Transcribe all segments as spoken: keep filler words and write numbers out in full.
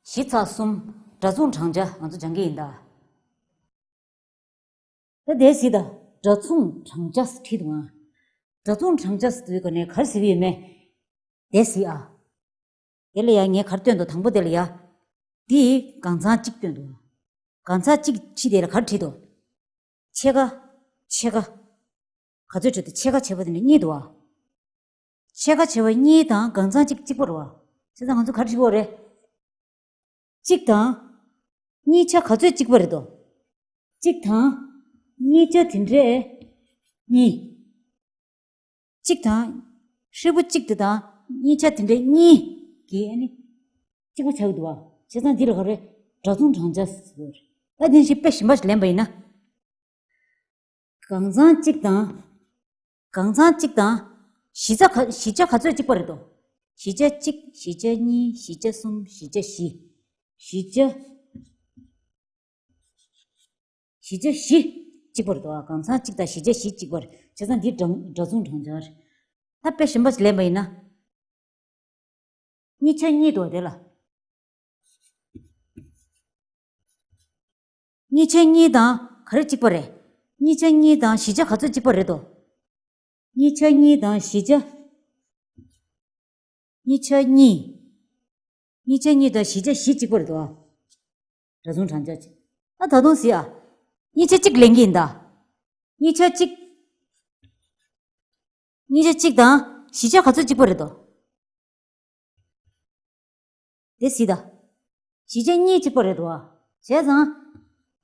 བཞི་ཚེག་གསུམ། སྒྲ་མཚུངས་བགྲང་བྱ་ང་ཚོ་སྦྱང་གི་ཡིན་ད། ད་དེ་གཟིགས་དང་། སྒྲ་མཚུངས་བགྲང་བྱ་བྲིས་འདུག་ཨ། སྒྲ་མཚུངས་བགྲང་བྱ་ཟེར་དུས་ག་ནས་ག་རེ་ཟེར་གྱི་ཡོད་མེད། དེ་གཟིགས་ཨ། དེ་ལ་ཡ་ངས་ག་རེ་སྟོན་འདུག་དང་པོ་དེ་ལ་ཡ། འདི་གང་ཚང་གཅིག་སྟོན་འདུག་གང་ཚང་གཅིག་ཕྱི་དེ་ལ་ག་རེ་བྲིས་འདུག་ཕྱེད་ཀ་ཕྱེད་ཀ་ག་ཚོད་བྲིས་འདུག་ཕྱེད་ཀ་བྱས་པ་དེ་ནས་གཉིས་འདུག་ཨ། ཕྱེད་ཀ་བྱས་པ་གཉིས་དང་གང་ཚང་གཅིག་གཅིག་པ་རེད་བ། བྱས་ཙང་ང་ཚོ་ག་རེ་བྲིས་པ་རེད། གཅིག་དང་། གཉིས་ཆ་ག་ཚོད་གཅིག་པ་རེད་དོ། གཅིག་དང་། གཉིས་ཆ་དེ་འདྲས། གཉིས། གཅིག་དང་། ཧྲིལ་པོ་གཅིག་དེ་དང་གཉིས་ཆ་དེ་འདྲས་གཉིས་ཀྱིས་ཨ་ནི། གཅིག་པ་ཆགས་ཀྱི་འདུག་བ། བྱས་ཙང་འདི་ལ་ག་རེ། སྒྲ་མཚུངས་བགྲང་བྱ་ཟེར་བ་རེད། ད་དེ་བཞིན་དཔེ་གཞན་པ་ཞིག་ལེན་པ་ཡིན་ན། གང་ཚང་གཅིག་དང་། གང་ཚང་གཅིག་དང་། བཞི་ཆ་ག་བཞི་ཆ་ག་ཚོད་གཅིག་པ་རེད་དོ། བཞི་ཆ་གཅིག་བཞི་ཆ་གཉིས། བཞི་ཆ་གསུམ། བཞི་ཆ་བཞི། བཞི་ཆ། བཞི་ཆ་བཞི་གཅིག་པ་རེད་དོ། གང་ཚང་གཅིག་དང་བཞི་ཆ་བཞི་གཅིག་པ་རེད། བྱས་ཙང་འདི་སྒྲ་སྒྲ་མཚུངས་བགྲང་བྱ་རེད། ད་དཔེ་གཞན་པ་ཞིག་ལེན་པ་ཡིན་ན། གཉིས་ཆ་གཉིས་འདུག་དེ་ལ། གཉིས་ཆ་གཉིས་དང་ག་རེ་གཅིག་པ་རེད། གཉིས་ཆ་གཉིས་དང་བཞི་ཆ་ག་ཚོད་གཅིག་པ་རེད་དོ། གཉིས་ཆ་གཉིས་དང་བཞི་ཆ། གཉིས་ཆ་གཉིས། གཉིས་ཆ་གཉིས་དང་བཞི་ཆ་བཞི་གཅིག་པ་རེད་དོ། སྒྲ་མཚུངས་བགྲང་བྱ་གཅིག་ཨ་ད་དུང་གཟིགས་ཨ། གཉིས་ཆ་གཅིག་ལེན་གྱི་ཡིན་ད། གཉིས་ཆ་གཅིག་གཉིས་ཆ་གཅིག་དང་བཞི་ཆ་ག་ཚོད་གཅིག་པ་རེད་དོ། དེ་གཟིགས་དང་། བཞི་ཆ་གཉིས་གཅིག་པ་རེད་དོ། བྱས་ཙང་།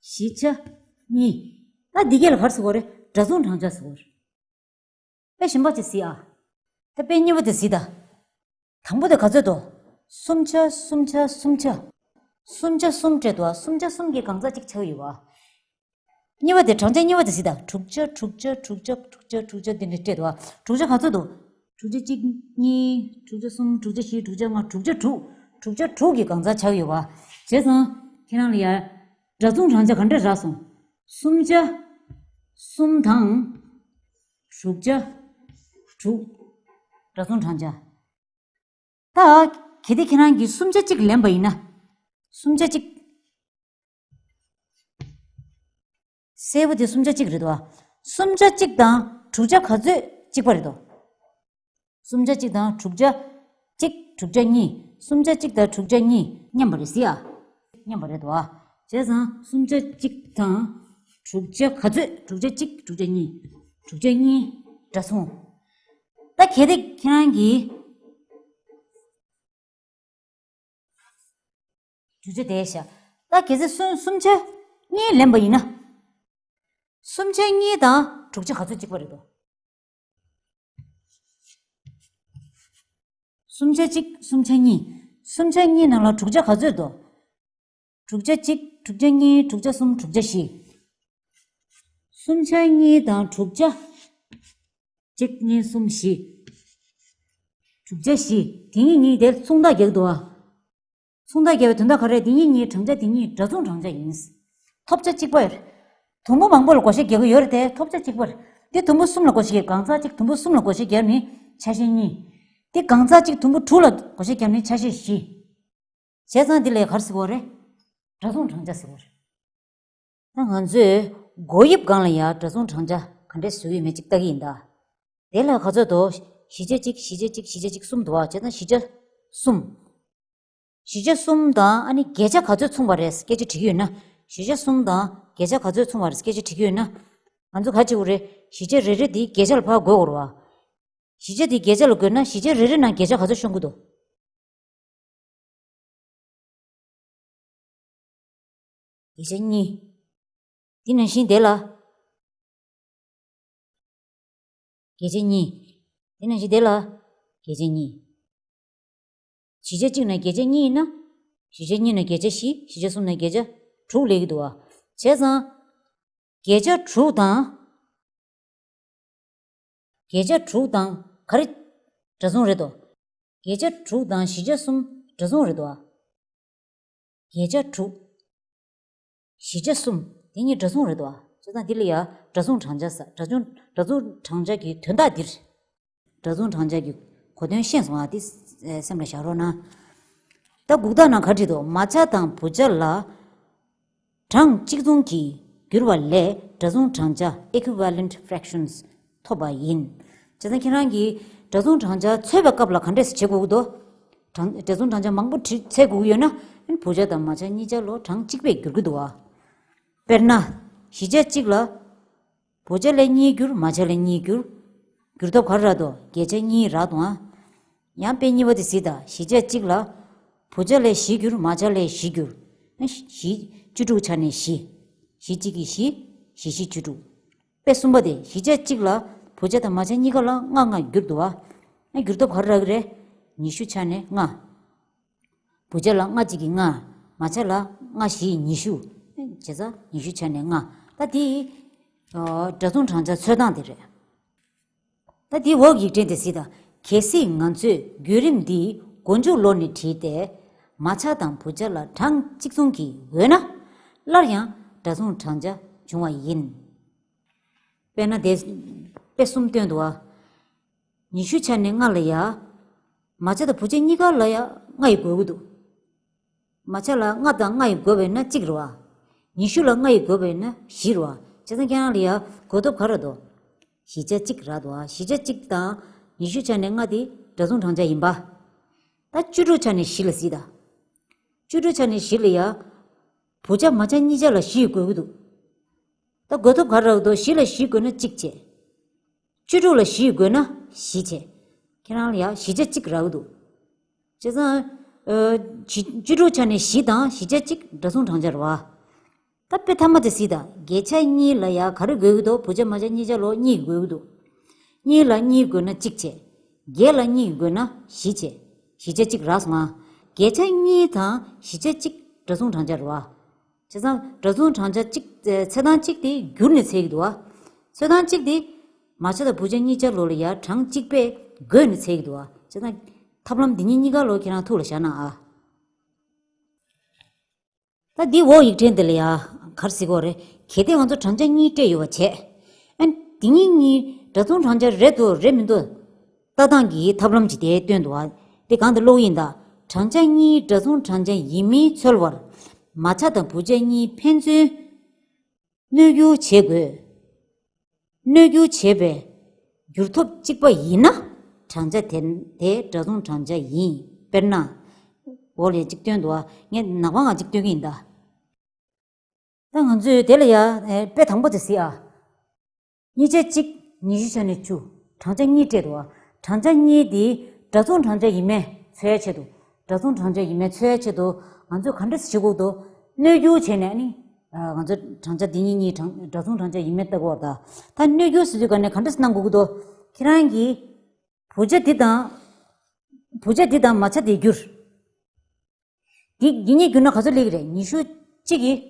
བཞི་ཆ་གཉིས། ད་འདི་གས་ལ་ག་རེ་ཟེར་དགོས་རེད། སྒྲ་མཚུངས་བགྲང་བྱ་ཟེར་དགོས་རེད། དཔེ་གཞན་པ་ཅིག་གཟིགས་ཨ། ད་དཔེ་གཉིས་པ་དེ་གཟིགས་དང་། དང་པོ་དེ་ག་ཚོད་དོ། གསུམ་ཆ་གསུམ་ཆ་གསུམ་ཆ། གསུམ་ཆ་གསུམ་སྤྲད་འདུག་ཨ། གསུམ་ཆ་གསུམ་གྱིས་གང་ཚང་གཅིག་ཆགས་ཡོད་པ། གཉིས་པ་དེ་བགྲང་བྱ་གཉིས་པ་དེ་གཟིགས་དང་། དྲུག་ཆ་དྲུག་ཆ་དྲུག་ཆ་དྲུག་ཆ་དྲུག་ཆ་འདི་འདྲ་སྤྲད་འདུག་ཨ། དྲུག་ཆ་ག་ཚོད་འདུག་དྲུག་ཆ་གཅིག་གཉིས། དྲུག་ཆ་གསུམ། དྲུག་ཆ་བཞི། དྲུག་ཆ་ལྔ། དྲུག་ཆ་དྲུག་དྲུག་ཆ་དྲུག་གིས་གང་ཚང་ཆགས་ཡོད་པ། བྱས་ཙང་། ཁྱེད་རང་ལ་ཡ། སྒྲ་མཚུངས་བགྲང་བྱ་ག་འདྲ་རག་སོང་། གསུམ་ཆ་གསུམ་དང་། དྲུག་ཆ་དྲུག་སྒྲ་མཚུངས་བགྲང་བྱ། ད། གལ་ཏེ་ཁྱེད་རང་གིས་གསུམ་ཆ་གཅིག་ལེན་པ་ཡིན་ན། གསུམ་ཆ་གཅིག་གསལ་པོ་དེ་གསུམ་ཆ་གཅིག་རེད་དོ། གསུམ་ཆ་གཅིག་དང་དྲུག་ཆ་ག་ཚོད་གཅིག་པ་རེད་དོ། གསུམ་ཆ་གཅིག་དང་དྲུག་ཆ་གཅིག་དྲུག་ཆ་གཉིས། གསུམ་ཆ་གཅིག་དང་དྲུག་ཆ་གཉིས་མཉམ་པ་རེད་ཟེར་ཡ། མཉམ་པ་རེད་དོ། བྱས་ཙང་གསུམ་ཆ་གཅིག་དང་དྲུག་ཆ་ག་ཚོད། དྲུག་ཆ་གཅིག་དྲུག་ཆ་གཉིས། དྲུག་ཆ་གཉིས་སྒྲ་མཚུངས། ད་གལ་ཏེ་ཁྱེད་རང་གིས། དྲུག་ཆ་དེ་བཞག་ད་གལ་སྲིད་གསུམ་གསུམ་ཆ་གཉིས་ལེན་པ་ཡིན་ན། གསུམ་ཆ་གཉིས་དང་དྲུག་ཆ་ག་ཚོད་གཅིག་པ་རེད་དོ། གསུམ་ཆ་གཅིག་གསུམ་ཆ་གཉིས། གསུམ་ཆ་གཉིས་ནང་ལ་དྲུག་ཆ་ག་ཚོད་དོ། དྲུག་ཆ་གཅིག་དྲུག་ཆ་གཉིས། དྲུག་ཆ་གསུམ། དྲུག་ཆ་བཞི། གསུམ་ཆ་གཉིས་དང་དྲུག་ཆ། གཅིག་གཉིས་གསུམ་བཞི། དྲུག་ཆ་བཞི། དེ་གཉིས་གཉིས་དེ་མཚུངས་རྟགས་རྒྱག་འདུག་ཨ། མཚུངས་རྟགས་རྒྱག་པའི་དོན་དག་ག་རེ། དེ་གཉིས་གཉིས་བགྲང་བྱ་དེ་གཉིས་སྒྲ་མཚུངས་བགྲང་བྱ་ཡིན། ཐོབ་བྱ་གཅིག་པ་རེད། དུམ་བུ་མང་པོ་ལ་བགོ་བཤའ་རྒྱག་གི་ཡོད་རེད་དེ། ཐོབ་བྱ་གཅིག་པ་རེད། འདི་དུམ་བུ་གསུམ་ལ་བགོ་བཤའ་རྒྱག་གང་ཚང་གཅིག་དུམ་བུ་གསུམ་ལ་བགོ་བཤའ་རྒྱབ་ནི་ཆ་ཤས་གཉིས། འདི་གང་ཚང་གཅིག་དུམ་བུ་དྲུག་ལ་བགོ་བཤའ་རྒྱབ་ནི་ཆ་ཤས་བཞི། བྱས་ཙང་འདི་ལ་ག་རེ་ཟེར་དགོས་རེད། སྒྲ་མཚུངས་བགྲང་བྱ་ཟེར་དགོས་རེད། ད་ང་ཚོས་སྒོ་དབྱིབས་སྒང་ལ་ཡ་སྒྲ་མཚུངས་བགྲང་བྱ་ག་འདྲས་བཟོས་ཡོད་མེད་ཅིག་ལྟ་གི་ཡིན་ད། དེ་ལ་ག་ཚོད་དོ། བཞི་ཆ་གཅིག་བཞི་ཆ་གཅིག་བཞི་ཆ་གཅིག་གསུམ་འདུག་བ། བྱས་ཙང་བཞི་ཆ་གསུམ། བཞི་ཆ་གསུམ་དང་ཨ་ནི་བརྒྱད་ཆ་ག་ཚོད་མཚུངས་པ་རེད་སྐད་ཆ་དྲི་གི་ཡོད་ན། བཞི་ཆ་གསུམ་དང་བརྒྱད་ཆ་ག་ཚོད་མཚུངས་པ་རེད་སྐད་ཆ་དྲི་གི་ཡོད་ན། ང་ཚོ་ག་བྱེད་དགོས་རེད། བཞི་ཆ་རེ་རེ་དེ་བརྒྱད་ཆ་ལ་ཕར་བགོ་དགོས་རེད་བ། བཞི་ཆ་དེ་བརྒྱད་ཆ་ལ་བགོས་ན་བཞི་ཆ་རེ་རེ་ནང་བརྒྱད་ཆ་ག་ཚོད་ཤོང་གི་འདུག་བརྒྱད་ཆ་གཉིས། དེ་ནང་བཞིན་དེ་ལ། བརྒྱད་ཆ་གཉིས། དེ་ནང་བཞིན་དེ་ལ། བརྒྱད་ཆ་གཉིས། བཞི་ཆ་གཅིག་ནང་བརྒྱད་ཆ་གཉིས་ཡིན་ན། བཞི་ཆ་གཉིས་ནང་བརྒྱད་ཆ་བཞི། བཞི་ཆ་གསུམ་ནང་བརྒྱད་ཆ་དྲུག་སླེབས་ཀྱི་འདུག་བ། བྱས་ཙང་། བརྒྱད་ཆ་དྲུག་དང་། བརྒྱད་ཆ་དྲུག་དང་ག་རེ། སྒྲ་མཚུངས་རེད་དོ། བརྒྱད་ཆ་དྲུག་དང་བཞི་ཆ་གསུམ་སྒྲ་མཚུངས་རེད་དོ། བརྒྱད་ཆ་དྲུག་བཞི་ཆ་གསུམ་དེ་གཉིས་སྒྲ་མཚུངས་རེད་དོ། བྱས་ཙང་འདི་ལ་ཡ་སྒྲ་མཚུངས་བགྲང་བྱ་ཟེར། སྒྲ་མཚུངས་སྒྲ་མཚུངས་བགྲང་བྱ་གི་དོན་དག་འདིར། སྒྲ་མཚུངས་བགྲང་བྱ་གི་གོ་དོན་ཤེས་སོང་ཨ། འདི་སེམས་ལ་བཞག་རོགས་གནང་། ད་གུག་རྟགས་ནང་ག་བྲིས་འདུག་མ་ཆ་དང་བུ་ཆ་ལ་གྲངས་གཅིག་མཚུངས་ཀྱིས་བསྒྱུར་བ་ལས་འདྲ་མཚུངས་གྲངས་ཆ་equivalent fractions ཐོབ་པ་ཡིན། བྱས་ཙང་ཁྱེད་རང་གིས་འདྲ་མཚུངས་གྲངས་ཆ་འཚོལ་བའི་སྐབས་ལ་ག་འདྲས་བྱེད་དགོས་ཀྱི་འདུག་གྲངས་འདྲ་མཚུངས་གྲངས་ཆ་མང་པོ་བྲིས་འཚོལ་དགོས་ཀྱི་ཡོད་ན། བུ་ཆ་དང་མ་ཆ་གཉིས་ཆ་ལོ་གྲངས་གཅིག་པས་བསྒྱུར་གྱི་འདུག་བ། དཔེར་ན། བཞི་ཆ་གཅིག་ལ་བུ་ཆ་ལས་གཉིས་བསྒྱུར། མ་ཆ་ལས་གཉིས་བསྒྱུར། བསྒྱུར་ཐབས་ག་རེ་རག་འདུག་བརྒྱད་ཆ་གཉིས་རག་འདུག་ཨ། ཡང་དཔེ་གཉིས་པ་དེ་གཟིགས་དང་། བཞི་ཆ་གཅིག་ལ་བུ་ཆ་ལས་བཞི་བསྒྱུར། མ་ཆ་ལས་བཞི་བསྒྱུར། བཞི། བཅུ་དྲུག་ཆ་ནས་བཞི། བཞི་གཅིག་གིས་བཞི། བཞི་བཞི་བཅུ་དྲུག་དཔེ་གསུམ་པ་དེ། བཞི་ཆ་གཅིག་ལ་བུ་ཆ་དང་མ་ཆ་གཉིས་ཀ་ལ་ལྔ་ལྔ་བསྒྱུར་འདུག་བ། ཨ། བསྒྱུར་ཐབས་ག་རེ་རག་གི་རེད། ཉི་ཤུ་ཆ་ནས་ལྔ། བུ་ཆ་ལ་ལྔ་གཅིག་གིས་ལྔ། མ་ཆ་ལ་ལྔ་བཞི་ཉི་ཤུ། བྱས་ཙང་ཉི་ཤུ་ཆ་ནས་ལྔ། ད་དེ། ཨ། འདྲ་མཚུངས་གྲངས་ཆ་འཚོལ་སྟངས་དེ་རེད། ད་དེའི་འོག་ཡིག་ཕྲེང་དེ་གཟིགས་དང་། གལ་སྲིད་ང་ཚོས་བརྒྱུད་རིམ་འདི་མགོ་མཇུག་ལོགས་ནས་བྲིས་ཏེ། མ་ཆ་དང་བུ་ཆ་ལ་གྲངས་གཅིག་མཚུངས་ཀྱིས་བགོས་ན། སླར་ཡང་འདྲ་མཚུངས་གྲངས་ཆ་འབྱུང་བ་ཡིན། དཔེར་ན་དེ། དཔེ་གསུམ་སྟོན་འདུག་བ། ཉི་ཤུ་ཆ་ནས་ལྔ་ལ་ཡ། མ་ཆ་དང་བུ་ཆ་གཉིས་ཀ་ལ་ཡ་ལྔ་ཡིས་བགོ་གི་འདུག་མ་ཆ་ལ་ལྔ་དང་ལྔ་ཡིས་བགོས་པས་ན་གཅིག་རེད་བ། ཉི་ཤུ་ལ་ལྔ་ཡིས་བགོས་པས་ན་བཞི་རེད་བ། བྱས་ཙང་ཁྱེད་རང་ལ་ཡ་བགོ་ཐབས་ག་རེ་འདུག་བཞི་ཆ་གཅིག་རག་འདུག་བ། བཞི་ཆ་གཅིག་དང་ཉི་ཤུ་ཆ་ནས་ལྔ་དེ་འདྲ་མཚུངས་གྲངས་ཆ་ཡིན་པ། ད་བཅུ་དྲུག་ཆ་ནས་བཞི་ལ་གཟིགས་དང་། བཅུ་དྲུག་ཆ་ནས་བཞི་ལ་ཡ། བུ་ཆ་མ་ཆ་གཉིས་ཆ་ལ་བཞི་ཡིས་བགོ་གི་འདུག་ད་བགོ་ཐབས་ག་རེ་རག་འདུག་བཞི་ལ་བཞི་བགོས་ན་གཅིག་བྱས། བཅུ་དྲུག་ལ་བཞི་ཡིས་བགོས་ན་བཞི་བྱས། ཁྱེད་རང་ལ་ཡ་བཞི་ཆ་གཅིག་རག་གི་འདུག་བྱས་ཙང་། ཨ། བཞི། བཅུ་དྲུག་ཆ་ནས་བཞི་དང་བཞི་ཆ་གཅིག་འདྲ་མཚུངས་གྲངས་ཆ་རེད་བ། ད་དཔེ་ཐ་མ་དེ་གཟིགས་དང་། བརྒྱད་ཆ་གཉིས་ལ་ཡ་ག་རེ་བགོ་གི་འདུག་བུ་ཆ་མ་ཆ་གཉིས་ཆ་ལོ་གཉིས་ཀྱིས་བགོ་གི་འདུག་གཉིས་ལ་གཉིས་བགོས་ན་གཅིག་བྱས། བརྒྱད་ལ་གཉིས་བགོས་ན་བཞི་བྱས། བཞི་ཆ་གཅིག་རག་སོང་ང་། བརྒྱད་ཆ་གཉིས་དང་བཞི་ཆ་གཅིག་འདྲ་མཚུངས་གྲངས་ཆ་རེད་བ། བྱས་ཙང་འདྲ་མཚུངས་གྲངས་ཆ་གཅིག་ཨེ། འཚོལ་སྟངས་གཅིག་དེ་བསྒྱུར་ནས་འཚོལ་གྱི་འདུག་བ། འཚོལ་སྟངས་གཅིག་དེ། མ་ཆ་དང་བུ་ཆ་གཉིས་ཆ་ལོ་ལ་ཡ་གྲངས་གཅིག་པས་བགོས་ནས་འཚོལ་གྱི་འདུག་བ། བྱས་ཙང་ཐབས་ལམ་འདི་གཉིས་གཉིས་ཀ་ལོ་ཁྱེད་རང་ཐུགས་ལ་བཞག་ན་ཨ། ད་འདི་འོག་ཡིག་ཕྲེང་འདི་ལ་ཡ་ག་རེ་གཟིགས་དགོས་རེད། གལ་ཏེ་ང་ཚོ་གྲངས་ཆ་གཉིས་སྤྲད་ཡོད་པ་བྱས། ཨ། འདི་གཉིས་གཉིས་འདྲ་མཚུངས་གྲངས་ཆ་རེད་འདུག་རེད་མི་འདུག་ལྟ་སྟངས་ཀྱི་ཐབས་ལམ་ཅིག་དེ་སྟོན་འདུག་བ། དེ་གང་དུ་ཀློག་ཡིན་ད། གྲངས་ཆ་གཉིས་འདྲ་མཚུངས་གྲངས་ཆ་ཡིན་མིན་འཚོལ་བར། མ་ཆ་དང་བུ་ཆ་གཉིས་ཕན་ཚུན་གནོད་སྒྱུར་བྱེད་དགོས། གནོད་སྒྱུར་བྱེད་པའི་བསྒྱུར་ཐབས་གཅིག་པ་ཡིན་ན། གྲངས་ཆ་དེ་དེ་འདྲ་མཚུངས་གྲངས་ཆ་ཡིན། དཔེར་ན། འོག་ལ་གཅིག་སྟོན་འདུག་བ། ངས་ནག་པང་ང་གཅིག་སྟོན་གྱི་ཡིན་ད། ད་ང་ཚོས་དེ་ལ་ཡ། ཨེ། དཔེ་དང་པོ་དེ་གཟིགས་ཨ། གཉིས་ཆ་གཅིག་ཉི་ཤུ་ཆ་ནས་བཅུ། གྲངས་ཆ་གཉིས་སྤྲད་འདུག་བ། གྲངས་ཆ་གཉིས་དེ་འདྲ་མཚུངས་གྲངས་ཆ་ཡིན་མིན་འཚོལ་ཡ་ཆེད་དུ། འདྲ་མཚུངས་གྲངས་ཆ་ཡིན་མིན་འཚོལ་ཡ་ཆེད་དུ། ང་ཚོས་ག་འདྲ་བྱེད་དགོས་འདུག་གནོད་སྒྱུར་བྱས་ནས་ནི། ཨ། ང་ཚོ་གྲངས་ཆ་འདི་གཉིས་གཉིས་གྲངས་འདྲ་མཚུངས་གྲངས་ཆ་ཡིན་མིན་ལྟ་དགོས་པ་དང་། ད་གནོད་སྒྱུར་ཟེར་དུས་ག་ནས་ག་འདྲ་གནང་དགོས་ཀྱི་འདུག་ཁྱེད་རང་གིས་བུ་ཆ་འདི་དང་། བུ་ཆ་འདི་དང་མ་ཆ་འདི་བསྒྱུར། འདི་འདི་གཉིས་བསྒྱུར་ན་ག་ཚོད་སླེབས་ཀྱི་རེད། ཉི་ཤུ་གཅིག་གིས།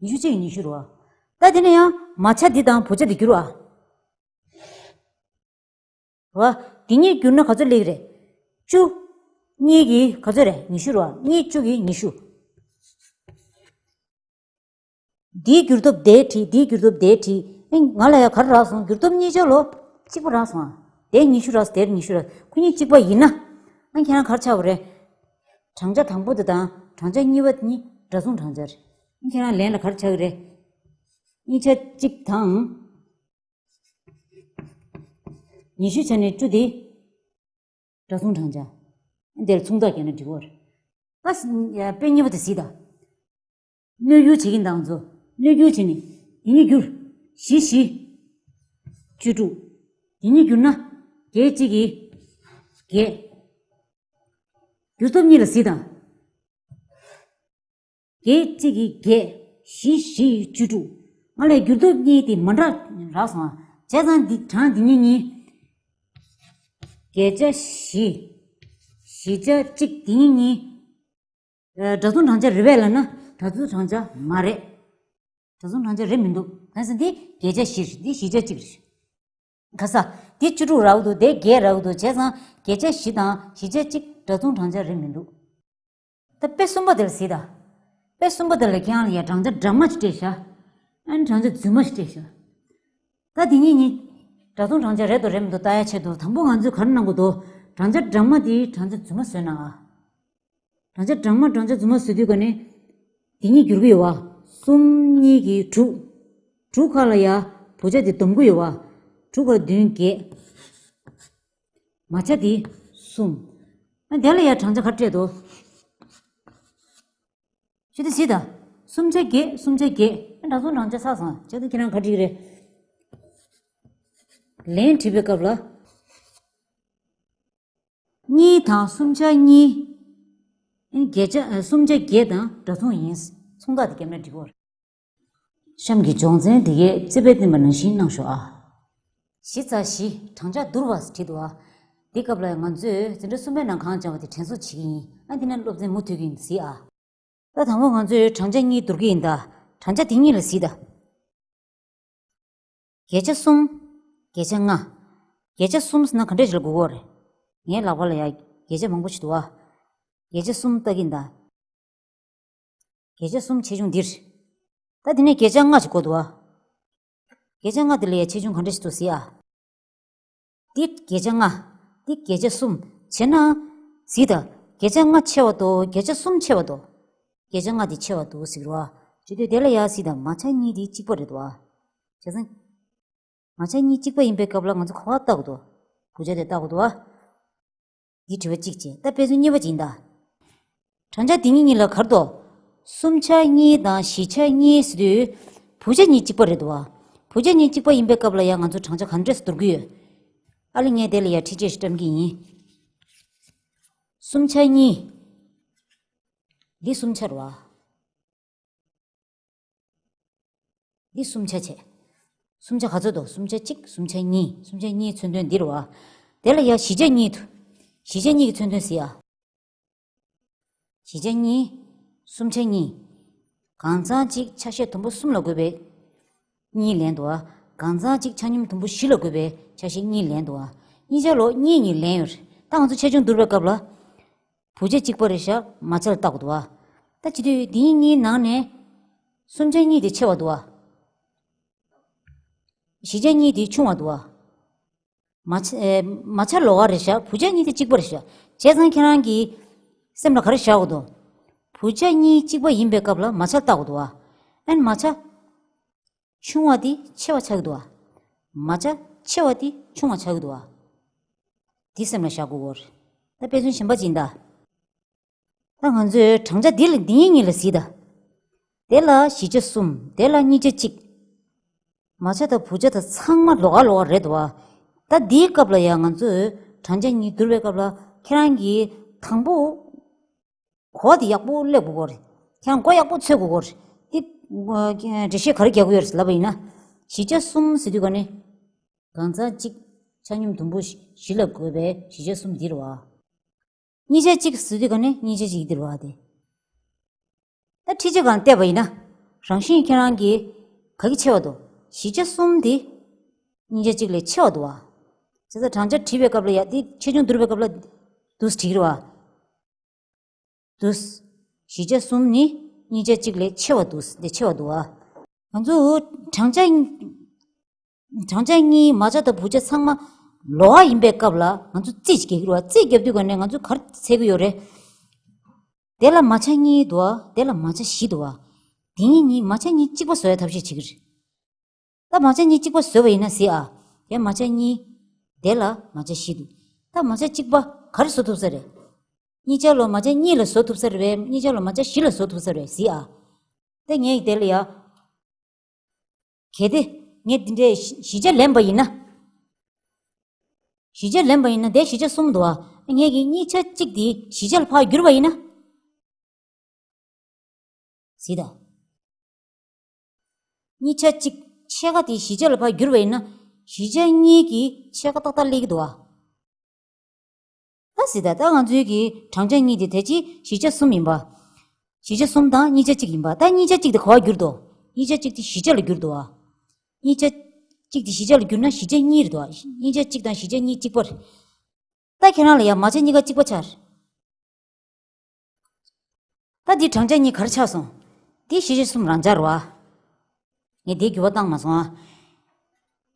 ཉི་ཤུ་གཅིག་གིས་ཉི་ཤུ་རེད་བ། ད་དེ་ནས་ཡང་མ་ཆ་འདི་དང་བུ་ཆ་འདི་བསྒྱུར་བ། རེད་བ། འདི་གཉིས་བསྒྱུར་ན་ག་ཚོད་སླེབས་ཀྱི་རེད། བཅུ། གཉིས་ཀྱིས་ག་ཚོད་རེད། ཉི་ཤུ་རེད་བ། གཉིས་བཅུ་གིས་ཉི་ཤུ། འདིའི་བསྒྱུར་ཐབས་དེ་བྲིས། འདིའི་བསྒྱུར་ཐབས་དེ་བྲིས། ཨེ། ང་ལ་ཡང་ག་རེ་རག་སོང་། བསྒྱུར་ཐབས་གཉིས་ཆ་ལོ་གཅིག་པ་རག་སོང་ཨ། དེར་ཉི་ཤུ་རག་སོང་། དེར་ཉི་ཤུ་རག་ཁོ་གཉིས་གཅིག་པ་ཡིན་ན། ཨ། ཁྱེད་རང་ག་རེ་ཆགས་པ་རེད། གྲངས་ཆ་དང་པོ་དེ་དང་གྲངས་ཆ་གཉིས་པ་དེ་གཉིས་འདྲ་མཚུངས་གྲངས་ཆ་རེད། ཨ། ཁྱེད་རང་ལན་ལ་ག་རེ་ཆགས་ཀྱི་རེད། གཉིས་ཆ་གཅིག་དང་། ཉི་ཤུ་ཆ་ནས་བཅུ་དེ་འདྲ་མཚུངས་གྲངས་ཆ། འདིར་མཚུངས་རྟགས་བརྒྱབ་ན་འགྲིག་གི་རེད། ད་དཔེ་གཉིས་པ་དེ་གཟིགས་དང་། གནོད་སྒྱུར་བྱེད་ཀྱིན་དང་ཚོ། གནོད་སྒྱུར་བྱས་ནས་དེ་ཉིད་བསྒྱུར། བཞི་བཞི། བཅུ་དྲུག་དེ་ཉིད་བསྒྱུར་ན། བརྒྱད་གཅིག་གིས་བརྒྱད། བསྒྱུར་ཐབས་གཉིས་ལ་གཟིགས་དང་། བརྒྱད་གཅིག་གིས་བརྒྱད། བཞི་བཞི་བཅུ་དྲུག་ང་ལས་བསྒྱུར་ཐབས་གཉིས་དེ་མ་འདྲ་རག་སོང་ཨ། བྱས་ཙང་འདི་གྲངས་འདི་གཉིས་གཉིས། བརྒྱད་ཆ་བཞི། བཞི་ཆ་གཅིག་འདི་གཉིས་གཉིས། ཨ། འདྲ་མཚུངས་གྲངས་ཆ་རེད་པས་ལབ་ན་འདྲ་མཚུངས་གྲངས་ཆ་མ་རེད། འདྲ་མཚུངས་གྲངས་ཆ་རེད་མི་འདུག་གང་ཟེར་འདི་བརྒྱད་ཆ་བཞི་རེད། འདི་བཞི་ཆ་གཅིག་རེད། ག་ས། འདི་བཅུ་དྲུག་རག་འདུག་འདི་བརྒྱད་རག་འདུག་བྱས་ཙང་བརྒྱད་ཆ་བཞི་དང་བཞི་ཆ་གཅིག་འདྲ་མཚུངས་གྲངས་ཆ་རེད་མི་འདུག་ད་དཔེ་གསུམ་པ་དེ་ལ་གཟིགས་དང་། དཔེ་གསུམ་པ་དེ་ལ་ཁྱེད་རང་ལ་ཡ་གྲངས་ཆ་འདྲ་མ་ཞིག་སྤྲད་ཤག་ཨ་ནི་གྲངས་ཆ་རྫུན་མ་ཞིག་སྤྲད་ཤག་ད་འདི་གཉིས་གཉིས། འདྲ་མཚུངས་གྲངས་ཆ་རེད་དོ་རེད་མི་འདུག་ལྟ་ཡ་ཆེད་དུ་དང་པོ་ང་ཚོས་ག་རེ་གནང་དགོས་འདུག་བགྲང་བྱ་གྲངས་མ་དེ་བགྲང་བྱ་རྫུན་མ་བཟོས་ན་ཨ། བགྲང་བྱ་གྲངས་མ་བགྲང་བྱ་རྫུན་མ་བཟོས་དུས་ག་ནས་དེ་གཉིས་འགྱུར་གི་ཡོད་བ། གསུམ་གཉིས་ཀྱིས་དྲུག་དྲུག་ཁ་ལ་ཡ་བུ་ཆ་དེ་སྡོམ་གི་ཡོད་བ། དྲུག་ཁ་བདུན་བརྒྱད། མ་ཆ་དེ་གསུམ། ཨ་དེ་ལ་ཡ་བགྲང་བྱ་ག་རེ་སྤྲད་དོ། ཤི་དེ་སི་ད། གསུམ་ཆ་བརྒྱད་གསུམ་ཆ་བརྒྱད། ཨ་འདྲ་སོང་བགྲང་བྱ་ས་སང་བྱས་ཏེ་ཁྱེད་རང་ག་འགྲིག་རེད། ལན་བྲིས་པའི་སྐབས་ལ། གཉིས་དང་གསུམ་ཆ་གཉིས། ཨེ་བརྒྱད་ཆ་ཨ་གསུམ་ཆ་བརྒྱད་དང་འདྲ་མཚུངས་ཡིན། མཚུངས་རྟགས་དེ་བརྒྱབ་ན་འགྲིག་གོ། གཤམ་གྱི་སྦྱོང་ཚན་འདི་གས་རྩིས་པའི་བསྟན་པ་ནང་བཞིན་གནང་ཤོག་ཨ། བཞི་ཚ་བཞི་བགྲང་བྱ་བསྡུར་བ་བྲིས་འདུག་ཨ། འདི་སྐབས་ལ་ང་ཚོས་འཛིན་གྲྭ་གསུམ་པའི་ནང་གང་སྦྱངས་པ་དེ་དྲན་གསོ་བྱེད་ཀྱི་ཡིན། ཨ་འདི་ནས་སློབ་ཚན་མུ་མཐུད་ཀྱི་ཡིན་གཟིགས་ཨ། ད་དང་པོ་ང་ཚོས་བགྲང་བྱ་གཉིས་བསྡུར་གྱི་ཡིན་ད། བགྲང་བྱ་དེ་གཉིས་ལ་གཟིགས་ད། བརྒྱད་ཆ་གསུམ། བརྒྱད་ཆ་ལྔ། བརྒྱད་ཆ་གསུམ་ཟེར་ན་ག་འདྲས་ཞིག་ལ་གོ་གི་ཡོད་རེད། ངའི་ལག་པ་ལ་ཡ་བརྒྱད་ཆ་མང་པོ་ཞིག་འདུག་ཨ། བརྒྱད་ཆ་གསུམ་ལྟ་གི་ཡིན་ད། བརྒྱད་ཆ་གསུམ་ཆེ་ཆུང་འདིར། ད་དེ་ནས་བརྒྱད་ཆ་ལྔ་ཞིག་གོ་འདུག་ཨ། བརྒྱད་ཆ་ལྔ་དེ་ལ་ཡ་ཆེ་ཆུང་ག་འདྲས་ཞིག་འདུག་གཟིགས་ཨ། འདི་བརྒྱད་ཆ་ལྔ། འདི་བརྒྱད་ཆ་གསུམ། བྱས་ན། གཟིགས་དང་། བརྒྱད་ཆ་ལྔ་ཆེ་བ་དོ། བརྒྱད་ཆ་གསུམ་ཆེ་བ་དོ། བརྒྱད་ཆ་ལྔ་དེ་ཆེ་བ་འདུག་ཟེར་གི་རེད་བ། བྱེད་དུས་དེ་ལ་ཡ་གཟིགས་དང་། མ་ཆ་གཉིས་དེ་གཅིག་པ་རེད་འདུག་བ། བྱས་ཙང་། མ་ཆ་གཉིས་གཅིག་པ་ཡིན་པའི་སྐབས་ལ་ང་ཚོ་ག་པར་བལྟ་དགོས་འདུག་བུ་ཆ་དེ་བལྟ་དགོས་འདུག་བ། འདི་དྲི་བ་གཅིག་བྱས། ད་དཔེ་མཚོན་གཉིས་པ་ཅིག་ཡིན་ད། བགྲང་བྱ་འདི་གཉིས་གཉིས་ལ་ག་རེ་འདུག་གསུམ་ཆ་གཉིས་དང་བཞི་ཆ་གཉིས་ཟེར་དུས། བུ་ཆ་གཉིས་གཅིག་པ་རེད་འདུག་བ། བུ་ཆ་གཉིས་གཅིག་པ་ཡིན་པའི་སྐབས་ལ་ཡང་ང་ཚོ་བགྲང་བྱ་ག་འདྲས་སེ་བསྡུར་གྱི་ཡོད། ཨ་ལས་ངས་དེ་ལ་ཡང་འཕྲི་ཅེས་ཤིག་བཀྲམ་གྱི་ཡིན། གསུམ་ཆ་གཉིས། འདི་གསུམ་ཆ་རེད་བ། འདི་གསུམ་ཆ་བྱས། གསུམ་ཆ་ག་ཚོད་འདུག་གསུམ་ཆ་གཅིག་གསུམ་ཆ་གཉིས། གསུམ་ཆ་གཉིས་མཚོན་དོན་འདི་རེད་བ། དེ་ལ་ཡང་བཞི་ཆ་གཉིས་འདུག་བཞི་ཆ་གཉིས་ཀྱི་མཚོན་དོན་གཟིགས་ཨ། བཞི་ཆ་གཉིས། གསུམ་ཆ་གཉིས། གང་ཚང་གཅིག་ཆ་ཤས་དུམ་བུ་གསུམ་ལ་བགོས་པས། གཉིས་ལེན་འདུག་ཨ། གང་ཚང་གཅིག་ཆ་སྙོམས་དུམ་བུ་བཞི་ལ་བགོས་པས་ཆ་ཤས་གཉིས་ལེན་འདུག་ཨ། གཉིས་ཆ་ལོ་གཉིས་གཉིས་ལེན་ཡོད་རེད། ད་ང་ཚོ་ཆེ་ཆུང་བསྡུར་བའི་སྐབས་ལ། བུ་ཆ་གཅིག་པ་རེད་ཤག་མ་ཆ་ལ་བལྟ་དགོས་འདུག་བ། ད་བྱེད་དུས་འདི་གཉིས་ནང་ནས། གསུམ་ཆ་གཉིས་དེ་ཆེ་བ་འདུག་བ། བཞི་ཆ་གཉིས་དེ་ཆུང་བ་འདུག་བ། མ་ཆ་ཨེ། མ་ཆ་ལོགས་ཀ་རེད་ཤག་བུ་ཆ་གཉིས་དེ་གཅིག་པ་རེད་ཤག་བྱས་ཙང་ཁྱེད་རང་གི་སེམས་ལ་ག་རེ་བཞག་དགོས་འདུག་བུ་ཆ་གཉིས་གཅིག་པ་ཡིན་པའི་སྐབས་ལ་མ་ཆ་ལ་བལྟ་དགོས་འདུག་བ། ཨན་མ་ཆ། ཆུང་བ་དེ་ཆེ་བ་ཆགས་ཀྱི་འདུག་བ། མ་ཆ་ཆེ་བ་དེ་ཆུང་བ་ཆགས་ཀྱི་འདུག་བ། དེ་སེམས་ལ་བཞག་དགོས་ཀྱི་རེད། ད་དཔེ་མཚོན་གཞན་པ་ཅིག་ཡིན་ད། ད་ང་ཚོས་བགྲང་བྱ་འདི་ལ་འདིའི་གཉིས་ལ་གཟིགས་ད། དེ་ལ་བཞི་ཆ་གསུམ། དེ་ལ་གཉིས་ཆ་གཅིག་མ་ཆ་དང་བུ་ཆ་དང་ཚང་མ་ལོགས་ཀ་ལོགས་ཀ་རེད་འདུག་བ། ད་འདིའི་སྐབས་ལ་ཡང་ང་ཚོས་བགྲང་བྱ་གཉིས་བསྡུར་བའི་སྐབས་ལ་ཁྱེད་རང་གིས་དང་པོ། གོ་བ་དེ་ཡག་པོ་སླེབས་དགོས་ཀྱི་རེད། ཁྱེད་རང་མགོ་ཡག་པོ་ཚོས་དགོས་ཀྱི་རེད། འདི། འགྲེལ་བཤད་ག་རེ་རྒྱག་གི་ཡོད་རེད་ལབ་པ་ཡིན་ན། བཞི་ཆ་གསུམ་ཟེར་དུས་ག་ནས། གང་ཚང་གཅིག་ཆ་སྙོམས་དུམ་བུ་བཞི་ལ་བགོས་པའི་བཞི་ཆ་གསུམ་འདི་རེད་བ། གཉིས་ཆ་གཅིག་ཟེར་དུས་ག་ནས་གཉིས་ཆ་གཅིག་འདི་རེད་བ་དེ། ད་འཕྲི་ཆ་སྒང་བལྟས་པ་ཡིན་ན། རང་བཞིན་ཁྱེད་རང་གིས་ག་གི་ཆེ་བ་འདུག་བཞི་ཆ་གསུམ་དེ་གཉིས་ཆ་གཅིག་ལས་ཆེ་བ་འདུག་བ། བྱས་ཙང་བགྲང་བྱ་བྲིས་པའི་སྐབས་ལ་ཡ་དེ་ཆེ་ཆུང་བསྡུར་བའི་སྐབས་ལ་འདུག་སེ་བྲིས་ཀྱི་རེད་བ། འདུག་བཞི་ཆ་གསུམ་ནི་གཉིས་ཆ་གཅིག་ལས་ཆེ་བ་འདུག་འདི་ཆེ་བ་འདུག་བ། ང་ཚོ་བགྲང་བྱ། བགྲང་བྱ་གཉིས་མ་ཆ་དང་བུ་ཆ་ཚང་མ་ལོགས་ཀ་ཡིན་པའི་སྐབས་ལ་ང་ཚོ་རྩིས་ཤིག་རྒྱག་གི་རེད་བ། རྩིས་རྒྱབ་དུས་ག་ནས་ང་ཚོས་ག་རེ་འཚོལ་གྱི་ཡོད་རེད། དེ་ལ་མ་ཆ་གཉིས་འདུག་བ། དེ་ལ་མ་ཆ་བཞི་འདུག་བ། དེ་གཉིས་གཉིས་མ་ཆ་གཉིས་གཅིག་པ་བཟོ་ཡ་ཐབས་ཤེས་བྱེད་ཀྱི་རེད། ད་མ་ཆ་གཉིས་གཅིག་པ་བཟོས་པ་ཡིན་ན་གཟིགས་ཨ། དེ་མ་ཆ་གཉིས། དེ་ལ་མ་ཆ་བཞི་འདུག་ད་མ་ཆ་གཅིག་པ་ག་རེ་བཟོ་ཐུབ་ས་རེད། གཉིས་ཆ་ལོ་མ་ཆ་གཉིས་ལ་བཟོ་ཐུབ་ས་རེད་པས། གཉིས་ཆ་ལོ་མ་ཆ་བཞི་ལ་བཟོ་ཐུབ་ས་རེད་གཟིགས་ཨ། ད་ངས་དེ་ལ་ཡ། གལ་ཏེ། ངས་འདི་འདྲའི་བཞི་ཆ་ལེན་པ་ཡིན་ན། བཞི་ཆ་ལེན་པ་ཡིན་ན་དེ་བཞི་ཆ་གསུམ་འདུག་ཨ། ངས་ཀྱི་གཉིས་ཆ་གཅིག་དེ་བཞི་ཆ་ལ་ཕར་བསྒྱུར་བ་ཡིན་ན། གཟིགས་དང་། གཉིས་ཆ་གཅིག་ཕྱེད་ཀ་དེ་བཞི་ཆ་ལ་ཕར་བསྒྱུར་བ་ཡིན་ན། བཞི་ཆ་གཉིས་ཀྱི་ཕྱེད་ཀ་ཏག་ཏག་སླེབས་ཀྱི་འདུག་བ། ད་གཟིགས་དང་། ད་ང་ཚོའི་གི་བགྲང་བྱ་གཉིས་དེ་དེ་ཅི་བཞི་ཆ་གསུམ་ཡིན་པ། བཞི་ཆ་གསུམ་དང་གཉིས་ཆ་གཅིག་ཡིན་པ། ད་གཉིས་ཆ་གཅིག་དེ་ག་པར་བསྒྱུར་འདུག་གཉིས་ཆ་གཅིག་དེ་བཞི་ཆ་ལ་བསྒྱུར་འདུག་བ། གཉིས་ཆ་གཅིག་དེ་བཞི་ཆ་ལ་བསྒྱུར་ན་བཞི་ཆ་གཉིས་རེད་འདུག་བ། གཉིས་ཆ་གཅིག་དང་བཞི་ཆ་གཉིས་གཅིག་པ་རེད། ད་ཁྱེད་རང་ལ་ཡང་མ་ཆ་གཉིས་ཀ་གཅིག་པ་ཆགས། ད་འདི་བགྲང་བྱ་གཉིས་ག་རེ་ཆགས་སོང་། འདི་བཞི་ཆ་གསུམ་རང་འཇགས་རེད་བ། ངས་འདི་འགྱུར་བ་བཏང་མ་སོང་ཨ།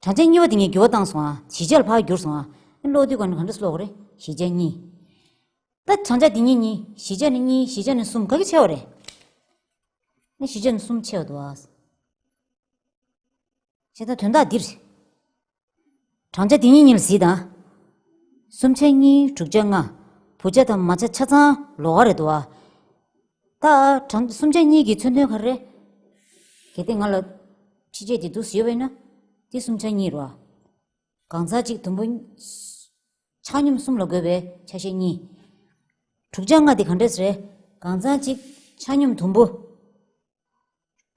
བགྲང་བྱ་གཉིས་པ་དེ་ངས་འགྱུར་བ་བཏང་སོང་ཨ། བཞི་ཆ་ལ་ཕར་བསྒྱུར་སོང་ཨ། ཨ་ཀློག་དུས་ག་ནས་ག་འདྲ་ཀློག་དགོས་རེད། བཞི་ཆ་གཉིས། ད་བགྲང་བྱ་འདི་གཉིས་གཉིས། བཞི་ཆ་ནས་གཉིས། བཞི་ཆ་ནས་གསུམ། ག་གི་ཆེ་བ་རེད། ནི་བཞི་ཆ་ནས་གསུམ་ཆེ་བ་འདུག་ཨ། བྱས་ཙང་དོན་དག་འདིར། བགྲང་བྱ་འདི་གཉིས་གཉིས་ལ་གཟིགས་དང་། གསུམ་ཆ་གཉིས། དྲུག་ཆ་ལྔ། བུ་ཆ་དང་མ་ཆ་ཆ་ཚང་ལོགས་ཀ་རེད་འདུག་ཨ། ད་བགྲང་གསུམ་ཆ་གཉིས་ཀྱི་མཚོན་དོན་ག་རེ་རེད། གལ་ཏེ་ང་ལ་ཕྱི་ཆད་དེ་འདུག་ཡོད་པ་ཡིན་ན། འདི་གསུམ་ཆ་གཉིས་རེད་བ། གང་ཚང་གཅིག་དུམ་བུ་ཆ་སྙོམས་གསུམ་ལ་བགོས་པའི་ཆ་ཤས་གཉིས། དྲུག་ཆ་ལྔ་དེ་ག་འདྲས་རེད། གང་ཚང་གཅིག་ཆ་སྙོམས་དུམ་བུ་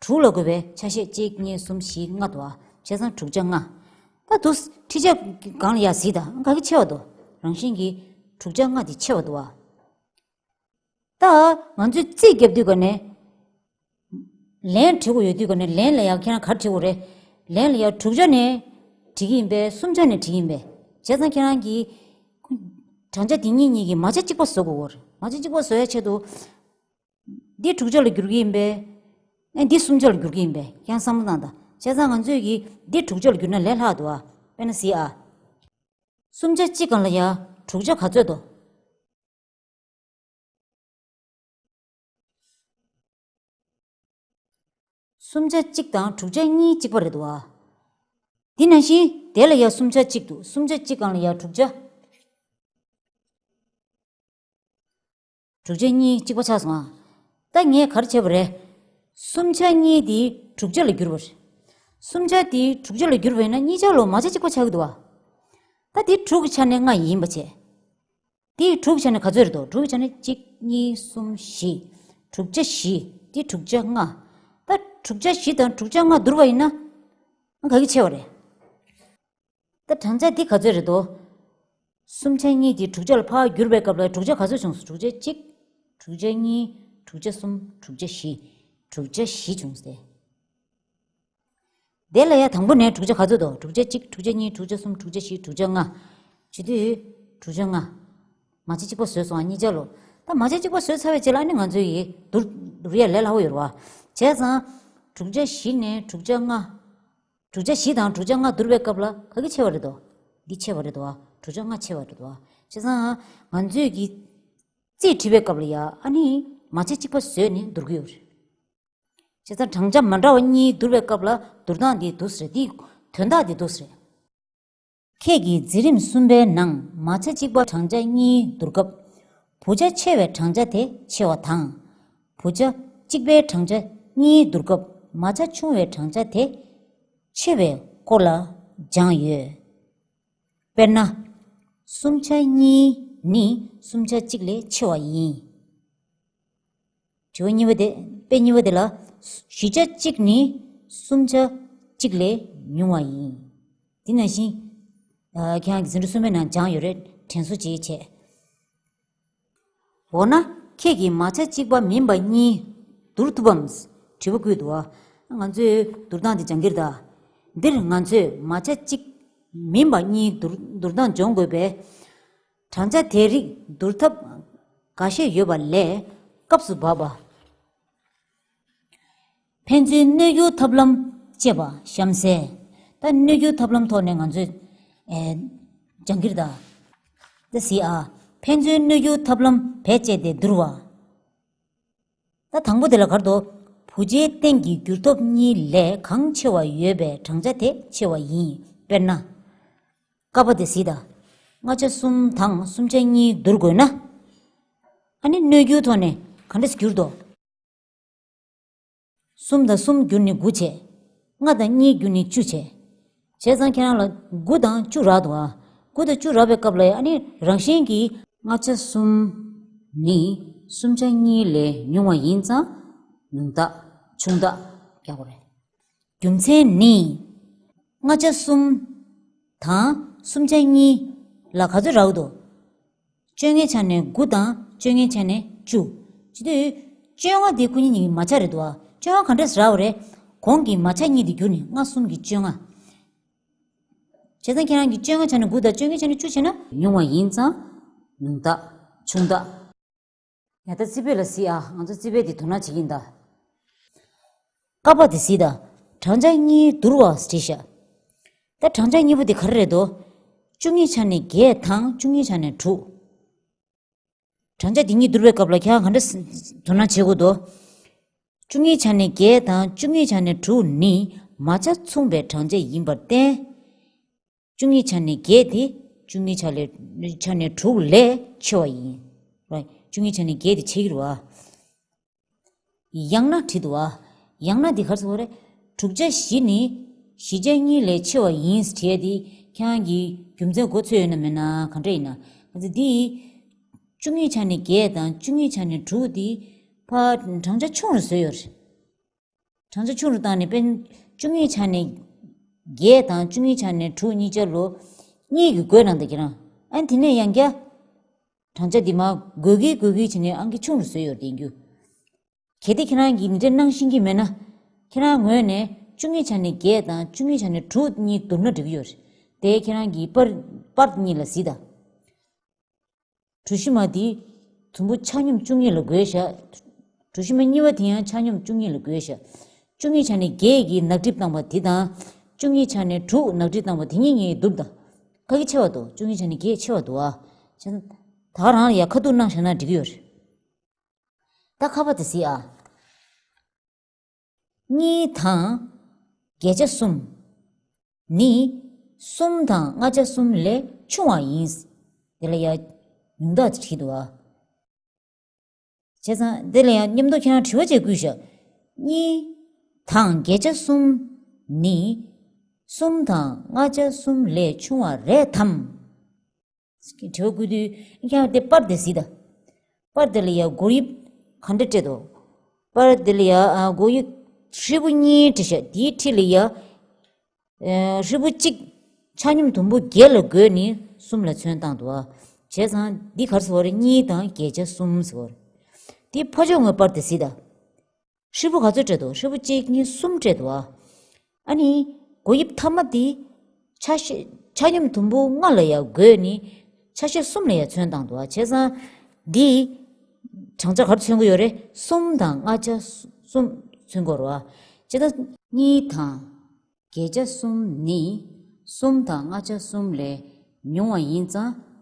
དྲུག་ལ་བགོས་པའི་ཆ་ཤས་གཅིག་གཉིས་གསུམ་བཞི་ལྔ་འདུག་ཨ། བྱས་ཙང་དྲུག་ཆ་ལྔ། ད་འདུག་ཁྲི་ཆ་སྒང་ལ་ཡར་གཟིགས་དང་། ག་གི་ཆེ་བ་འདུག་རང་བཞིན་གྱིས་དྲུག་ཆ་ལྔ་དེ་ཆེ་བ་འདུག་ཨ། ད་ང་ཚོས་རྩིས་རྒྱབ་དུས་ག་ནས། ལན་བྲི་དགོས་ཡོད་དུས་ག་ནས་ལན་ལ་ཡང་ཁྱེད་རང་ག་རེ་བྲི་དགོས་རེད། ལན་ལ་ཡང་དྲུག་ཆ་ནས་བྲི་གི་ཡིན་པས། གསུམ་ཆ་ནས་བྲི་གི་ཡིན་པས། བྱས་ཙང་ཁྱེད་རང་གིས་བགྲང་བྱ་འདི་གཉིས་གཉིས་ཀྱི་མ་ཆ་གཅིག་པ་བཟོ་དགོས་རེད། མ་ཆ་གཅིག་པ་བཟོ་ཡ་ཆེད་དུ། འདི་དྲུག་ཆ་ལ་བསྒྱུར་གི་ཡིན་པས། ཨེ་འདི་གསུམ་ཆ་ལ་བསྒྱུར་གི་ཡིན་པས། ཁྱེད་རང་བསམ་བློ་བཏང་དང་། བྱས་ཙང་ང་ཚོས་ཀྱིས་འདི་དྲུག་ཆ་ལ་བསྒྱུར་ན་ལས་སླ་འདུག་ཨ། དཔེར་ན་གཟིགས་ཨ། གསུམ་ཆ་གཅིག་སྒང་ལ་ཡ་དྲུག་ཆ་ག་ཚོད་འདུག་གསུམ་ཆ་གཅིག་དང་དྲུག་ཆ་གཉིས་གཅིག་པ་རེད་འདུག་ཨ། འདི་ནང་བཞིན་དེ་ལ་ཡ་གསུམ་ཆ་གཅིག་འདུག་གསུམ་ཆ་གཅིག་སྒང་ལ་ཡ་དྲུག་ཆ། དྲུག་ཆ་གཉིས་གཅིག་པ་ཆགས་སོང་ཨ། ད་ངས་ག་རེ་བྱས་པ་རེད། གསུམ་ཆ་གཉིས་དེ་དྲུག་ཆ་ལ་བསྒྱུར་བ་རེད། གསུམ་ཆ་དེ་དྲུག་ཆ་ལ་བསྒྱུར་བ་ཡིན་ན་གཉིས་ཆ་ལོ་མ་ཆ་གཅིག་པ་ཆགས་ཀྱི་འདུག་ཨ། ད་དེ་དྲུག་གི་ཆ་ནས་ལྔ་ཡིན་པ་བྱས། དེ་དྲུག་གི་ཆ་ནས་ག་ཚོད་རེད་འདུག་དྲུག་གི་ཆ་ནས་གཅིག་གཉིས་གསུམ་བཞི། དྲུག་ཆ་བཞི། དེ་དྲུག་ཆ་ལྔ། ད་དྲུག་ཆ་བཞི་དང་དྲུག་ཆ་ལྔ་བསྡུར་བ་ཡིན་ན། ག་གི་ཆེ་བ་རེད། ད་བགྲང་བྱ་འདི་ག་ཚོད་རེད་དོ། གསུམ་ཆ་གཉིས་དེ་དྲུག་ཆ་ལ་ཕར་བསྒྱུར་བའི་སྐབས་ལ་དྲུག་ཆ་ག་ཚོད་བྱུང་སོང་། དྲུག་ཆ་གཅིག་དྲུག་ཆ་གཉིས། དྲུག་ཆ་གསུམ། དྲུག་ཆ་བཞི། དྲུག་ཆ་བཞི་བྱུང་སྟེ། དེ་ལ་ཡ་དང་པོ་ནས་དྲུག་ཆ་ག་ཚོད་དོ། དྲུག་ཆ་གཅིག་དྲུག་ཆ་གཉིས། དྲུག་ཆ་གསུམ། དྲུག་ཆ་བཞི། དྲུག་ཆ་ལྔ། བྱེད་དུས་དྲུག་ཆ་ལྔ། མ་ཆ་གཅིག་པ་བཟོས་སོང་ཨ། གཉིས་ཆ་ལོ། ད་མ་ཆ་གཅིག་པ་བཟོས་ཚར་བའི་རྗེས་ལ་ཨ་ནི་ང་ཚོས་ཡི་བསྡུར་བསྡུར་ཡ་ལས་སླ་པོ་ཡོད་རེད་བ། བྱས་ཙང་། དྲུག་ཆ་བཞི་ནས་དྲུག་ཆ་ལྔ། དྲུག་ཆ་བཞི་དང་དྲུག་ཆ་ལྔ་བསྡུར་བའི་སྐབས་ལ་ག་གི་ཆེ་བ་རེད་དོ། འདི་ཆེ་བ་རེད་དོ། དྲུག་ཆ་ལྔ་ཆེ་བ་རེད་དོ། བྱས་ཙང་ང་ཚོས་ཀྱི་རྩིས་བྲིས་པའི་སྐབས་ལ་ཡ་ཨ་ནི་མ་ཆ་གཅིག་པ་བཟོས་ནས་བསྡུར་གི་ཡོད་རེད། བྱས་ཙང་བགྲང་བྱ་མ་འདྲ་བ་གཉིས་བསྡུར་བའི་སྐབས་ལ་བསྡུར་སྟངས་འདི་འདུག་སེ་རེད། འདིའི་དོན་དག་འདི་འདུག་སེ་རེད། ཁྱེད་ཀྱིས་འཛིན་རིམ་གསུམ་པའི་ནང་མ་ཆ་གཅིག་པ་བགྲང་བྱ་གཉིས་བསྡུར་སྐབས། བུ་ཆ་ཆེ་བའི་བགྲང་བྱ་དེ་ཆེ་བ་དང་། བུ་ཆ་གཅིག་པའི་བགྲང་བྱ་གཉིས་བསྡུར་སྐབས་མ་ཆ་ཆུང་བའི་བགྲང་བྱ་དེ་ཆེ་བའི་སྐོར་ལ་སྦྱངས་ཡོད། དཔེར་ན། གསུམ་ཆ་གཉིས་ནི་གསུམ་ཆ་གཅིག་ལས་ཆེ་བ་ཡིན། དྲི་བ་གཉིས་པ་དེ། དཔེ་གཉིས་པ་དེ་ལ། བཞི་ཆ་གཅིག་ནི་གསུམ་ཆ་གཅིག་ལས་ཉུང་བ་ཡིན། འདི་ནང་བཞིན། ཨ། ཁྱེད་རང་གི་འཛིན་གྲྭ་གསུམ་པའི་ནང་སྦྱངས་ཡོད་རེད། དྲན་གསོ་བྱེད་བྱས། འོ་ན་ཁྱེད་ཀྱིས་མ་ཆ་གཅིག་པ་མིན་པ་གཉིས་བསྡུར་ཐུབ་བམ། དྲི་བ་བཀོད་འདུག་ཨ། ང་ཚོས་བསྡུར་སྟངས་དེ་སྦྱང་གི་རེད་ད། འདིར་ང་ཚོས་མ་ཆ་གཅིག་མིན་པ་གཉིས་བསྡུར་བསྡུར་སྟངས་སྦྱོང་དགོས་པས། བགྲང་བྱ་དེ་རིགས་བསྡུར་ཐབས་འགའ་ཤས་ཡོད་པ་ལས་སྐབས་སུ་བབ་པ། ཕན་ཚུན་གནོད་སྒྱུར་ཐབས་ལམ་བཅས་པ་གཤམ་གསལ། ད་གནོད་སྒྱུར་ཐབས་ལམ་ཐོག་ནས་ང་ཚོས་ཨེ་སྦྱང་གི་རེད་ད། ད་གཟིགས་ཨ། ཕན་ཚུན་གནོད་སྒྱུར་ཐབས་ལམ་བེད་སྤྱད་དེ་བསྡུར་བ། ད་དང་པོ་དེ་ལ་ག་རེ་འདུག་བུ་ཆའི་སྟེང་གི་འགྱུར་ཐོབ་གཉིས་ལས་གང་ཆེ་བ་ཡོད་པའི་བགྲང་བྱ་དེ་ཆེ་བ་ཡིན། དཔེར་ན། ཀ་པ་དེ་གཟིགས་དང་། ལྔ་ཆ་གསུམ་དང་གསུམ་ཆ་གཉིས་བསྡུར་དགོས་ན། ཨ་ནི་གནོད་སྒྱུར་ཐོག་ནས་ག་འདྲས་འགྱུར་འདུག་གསུམ་དང་གསུམ་བསྒྱུར་ནས་དགུ་བྱས། ལྔ་དང་གཉིས་བསྒྱུར་ནས་བཅུ་བྱས། བྱས་ཙང་ཁྱེད་རང་ལ་དགུ་དང་བཅུ་རག་འདུག་ཨ། དགུ་དང་བཅུ་རག་པའི་སྐབས་ལ་ཨ་ནི་རང་བཞིན་གྱིས་ལྔ་ཆ་གསུམ་ནི་གསུམ་ཆ་གཉིས་ལས་ཉུང་བ་ཡིན་ཙང་ཉུང་དག་ཆུང་དག་རྒྱག་དགོས་རེད། རྒྱུ་མཚན་ནི། ལྔ་ཆ་གསུམ་དང་གསུམ་ཆ་གཉིས་ལ་ག་ཚོད་རག་འདུག་བཅོ་ལྔའི་ཆ་ནས་དགུ་དང་བཅོ་ལྔའི་ཆ་ནས་བཅུ། བྱེད་དུས་བཅོ་ལྔ་དེ་ཁོ་གཉིས་གཉིས་ཀྱི་མ་ཆ་རེད་འདུག་ཨ། བཅོ་ལྔ་ག་འདྲས་རག་པ་རེད། གོང་གི་མ་ཆ་གཉིས་དེ་བསྒྱུར་ནས་ལྔ་གསུམ་གྱི་བཅོ་ལྔ། བྱས་ཙང་ཁྱེད་རང་གིས་བཅོ་ལྔའི་ཆ་ནས་དགུ་དང་བཅོ་ལྔའི་ཆ་ནས་བཅུ་བྱས་ན། ཉུང་བ་ཡིན་ཙང་ཉུང་དག་ཆུང་དག་ཡ་ད་རྩིས་དཔེ་ལ་གཟིགས་ཨ། ང་ཚོ་རྩིས་དཔེ་དེ་དོ་སྣང་བྱེད་ཀྱིན་གདའ། ཀ་པ་དེ་གཟིགས་དང་། བགྲང་བྱ་གཉིས་བསྡུར་བ་བྲིས་ཤག་ད་བགྲང་བྱ་གཉིས་པོ་དེ་ག་རེ་རེད་དོ། བཅུ་གཉིས་ཆ་ནས་བརྒྱད་དང་བཅུ་གཉིས་ཆ་ནས་དྲུག་བགྲང་བྱ་འདི་གཉིས་བསྡུར་བའི་སྐབས་ལ་ཁྱེད་རང་ག་འདྲ་དོ་སྣང་བྱེད་དགོས་འདུག་བཅུ་གཉིས་ཆ་ནས་བརྒྱད་དང་བཅུ་གཉིས་ཆ་ནས་དྲུག་ནི་མ་ཆ་མཚུངས་པའི་བགྲང་བྱ་ཡིན་པར་བརྟེན། བཅུ་གཉིས་ཆ་ནས་བརྒྱད་དེ་བཅུ་གཉིས་ཆ་ལས་ཆ་ནས་དྲུག་ལས་ཆེ་བ་ཡིན། རེད། བཅུ་གཉིས་ཆ་ནས་བརྒྱད་དེ་ཆེ་གི་རེད་བ། ཡང་ན་བྲིས་འདུག་བ། ཡང་ན་འདི་ག་རེ་ཟེར་བ་རེད། དྲུག་ཆ་བཞི་ནི་བཞི་ཆ་གཉིས་ལས་ཆེ་བ་ཡིན་བྲིས་ཏེ་ཁྱེད་རང་གིས་རྒྱུ་མཚན་མགོ་ཚོས་ཡོད་ན་མེད་ན་ག་འདྲ་ཡིན་ན། ག་ཚོད་འདི་བཅུ་གཉིས་ཆ་ནས་བརྒྱད་དང་བཅུ་གཉིས་ཆ་ནས་དྲུག་འདི་ཕར་བགྲང་བྱ་ཆུང་རུ་བཟོས་ཡོད་རེད། བགྲང་བྱ་ཆུང་རུ་བཏང་ནས་དཔེར་ན་བཅུ་གཉིས་ཆ་ནས་བརྒྱད་དང་བཅུ་གཉིས་ཆ་ནས་དྲུག་གཉིས་ཆ་ལོ་གཉིས་ཀྱི་བགོས་གནང་དང་ཁྱེད་རང་། ཨ་ནི་དེ་ནས་ཡང་བསྐྱར་བགྲང་བྱ་འདི་མར་བགོས་ཀྱིན་བགོས་ཀྱིན་བྱས་ནས་ཨང་ཀི་ཆུང་རུ་བཟོས་ཡོད་རེད་ཡིན་རྒྱུ། གལ་ཏེ་ཁྱེད་རང་གིས་འདི་འདྲ་གནང་ཤེས་ཀྱི་མེད་ན། ཁྱེད་རང་ངོས་ནས་བཅུ་གཉིས་ཆ་ནས་བརྒྱད་དང་བཅུ་གཉིས་ཆ་ནས་དྲུག་གཉིས་བསྡུར་ན་འགྲིག་གི་ཡོད་རེད། དེ་ཁྱེད་རང་གིས་པར་པར་གཉིས་ལ་གཟིགས་དང་། གྲུ་བཞི་མ་དེ་དུམ་བུ་ཆ་སྙོམས་བཅུ་གཉིས་ལ་བགོས་བཞག་གྲུ་བཞི་མ་གཉིས་པ་དེ་ཡང་ཆ་སྙོམས་བཅུ་གཉིས་ལ་བགོས་བཞག་བཅུ་གཉིས་ཆ་ནས་བརྒྱད་ཀྱིས་ནག་གྲིབ་བཏང་བ་དེ་དང་། བཅུ་གཉིས་ཆ་ནས་དྲུག་ནག་གྲིབ་བཏང་བ་དེ་གཉིས་གཉིས་བསྡུར་དང་། ཁ་གི་ཆེ་བ་འདུག་བཅུ་གཉིས་ཆ་ནས་བརྒྱད་ཆེ་བ་འདུག་ཨ། བྱས་ཙང་། ད་ག་རང་ལ་ཡ་ཁ་ཐུག་གནང་བཞག་ན་འགྲིག་གི་ཡོད་རེད། ད་ཁ་པ་དེ་གཟིགས་ཨ། གཉིས་དང་། བརྒྱད་ཆ་གསུམ། ནི། གསུམ་དང་ལྔ་ཆ་གསུམ་ལས་ཆུང་བ་ཡིན། དེ་ལ་ཡ། ཉུང་མཐའ་བྲིས་འདུག་ཨ། བྱས་ཙང་དེ་ལ་ཡང་མཉམ་དུ་ཁྱེད་རང་དྲི་བ་ཅིག་བསྐུལ་ཤག་གཉིས་དང་བརྒྱད་ཆ་གསུམ་ནི་གསུམ་དང་ལྔ་ཆ་གསུམ་ལས་ཆུང་བ་རེད་དམ། དྲི་བ་བསྐུལ་དུས་ཁྱེད་རང་དེ་པར་དེ་གཟིགས་དང་། པར་དེ་ལ་ཡང་སྒོར་དབྱིབས་ག་འདྲ་སྤྲད་འདུག་པར་དེ་ལ་ཡང་སྒོར་དབྱིབས་ཧྲིལ་པོ་གཉིས་བྲིས་ཤག་དེའི་འཁྲིས་ལ་ཡང་། ཧྲིལ་པོ་གཅིག་ཆ་སྙོམས་དུམ་བུ་བརྒྱད་ལ་བགོས་ནས་གསུམ་ལ་ཚོན་བཏང་འདུག་བ། བྱས་ཙང་འདི་ག་རེ་ཟེར་བ་རེད། གཉིས་དང་བརྒྱད་ཆ་གསུམ་ཟེར་བ་རེད། འདི་ཕར་ཕྱོགས་ངོས་པར་དེ་གཟིགས་དང་། ཧྲིལ་པོ་ག་ཚོད་སྤྲད་འདུག་ཧྲིལ་པོ་གཅིག་གཉིས་གསུམ་སྤྲད་འདུག་བ། ཨ་ནི། སྒོར་དབྱིབས་མཐའ་མ་འདི། ཆ་ཤས་ཆ་སྙོམས་དུམ་བུ་ལྔ་ལ་ཡང་བགོས་ནས་ཆ་ཤས་གསུམ་ལ་ཡང་ཚོན་བཏང་འདུག་བ། བྱས་ཙང་། འདི། བགྲང་བྱ་ག་རེ་མཚོན་གྱི་ཡོད་རེད། གསུམ་དང་ལྔ་ཆ་གསུམ་མཚོན་གྱི་ཡོད་རེད་བ། བྱས་ཙང་། གཉིས་དང་། བརྒྱད་ཆ་གསུམ་ནི། གསུམ་དང་ལྔ་ཆ་གསུམ་ལས་ཉུང་བ་ཡིན་ཙང་།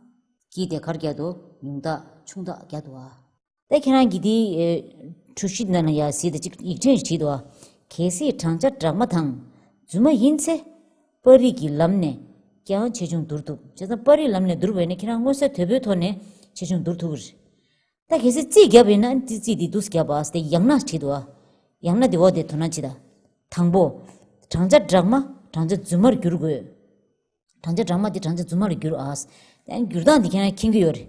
དཀྱིལ་དེ་ག་རེ་རྒྱག་འདུག་ཉུང་མཐའ་ཆུང་མཐའ་རྒྱག་འདུག་བ། ད་ཁྱེད་རང་གིས་འདི། གྲུ་བཞི་ནང་ལ་ཡར་གཟིགས་དང་གཅིག་ཡིག་ཕྲེང་ཞིག་བྲིས་འདུག་བ། གལ་སྲིད་བགྲང་བྱ་སྦྲགས་མ་དང་། རྫུན་མ་ཡིན་ཚེ། པར་རིས་ཀྱི་ལམ་ནས་ཀྱང་ཆེ་ཆུང་བསྡུར་ཐུབ། བྱས་ཙང་པར་རིས་ལམ་ནས་བསྡུར་བ་ཡིན་ན་ཁྱེད་རང་མངོན་གསལ་དོད་པོའི་ཐོག་ནས་ཆེ་ཆུང་བསྡུར་ཐུབ་ཀྱི་རེད། ད་གལ་སྲིད་རྩིས་བརྒྱབ་པ་ཡིན་ན་རྩིས་རྩིས་འདི་འདུག་སེ་བརྒྱབ་པ་ཟེར་ཏེ་ཡང་ན་བྲིས་འདུག་བ། ཡང་ན་འདི་འོག་དེ་དོ་སྣང་བྱེད་དང་། དང་པོ། བགྲང་བྱ་སྦྲགས་མ་བགྲང་བྱ་རྫུན་མར་བསྒྱུར་དགོས། བགྲང་བྱ་སྦྲགས་མ་དེ་བགྲང་བྱ་རྫུན་མར་བསྒྱུར་ཨ། ཡང་བསྒྱུར་སྟངས་འདི་ཁྱེད་རང་མཁྱེན་གྱི་ཡོད་རེད།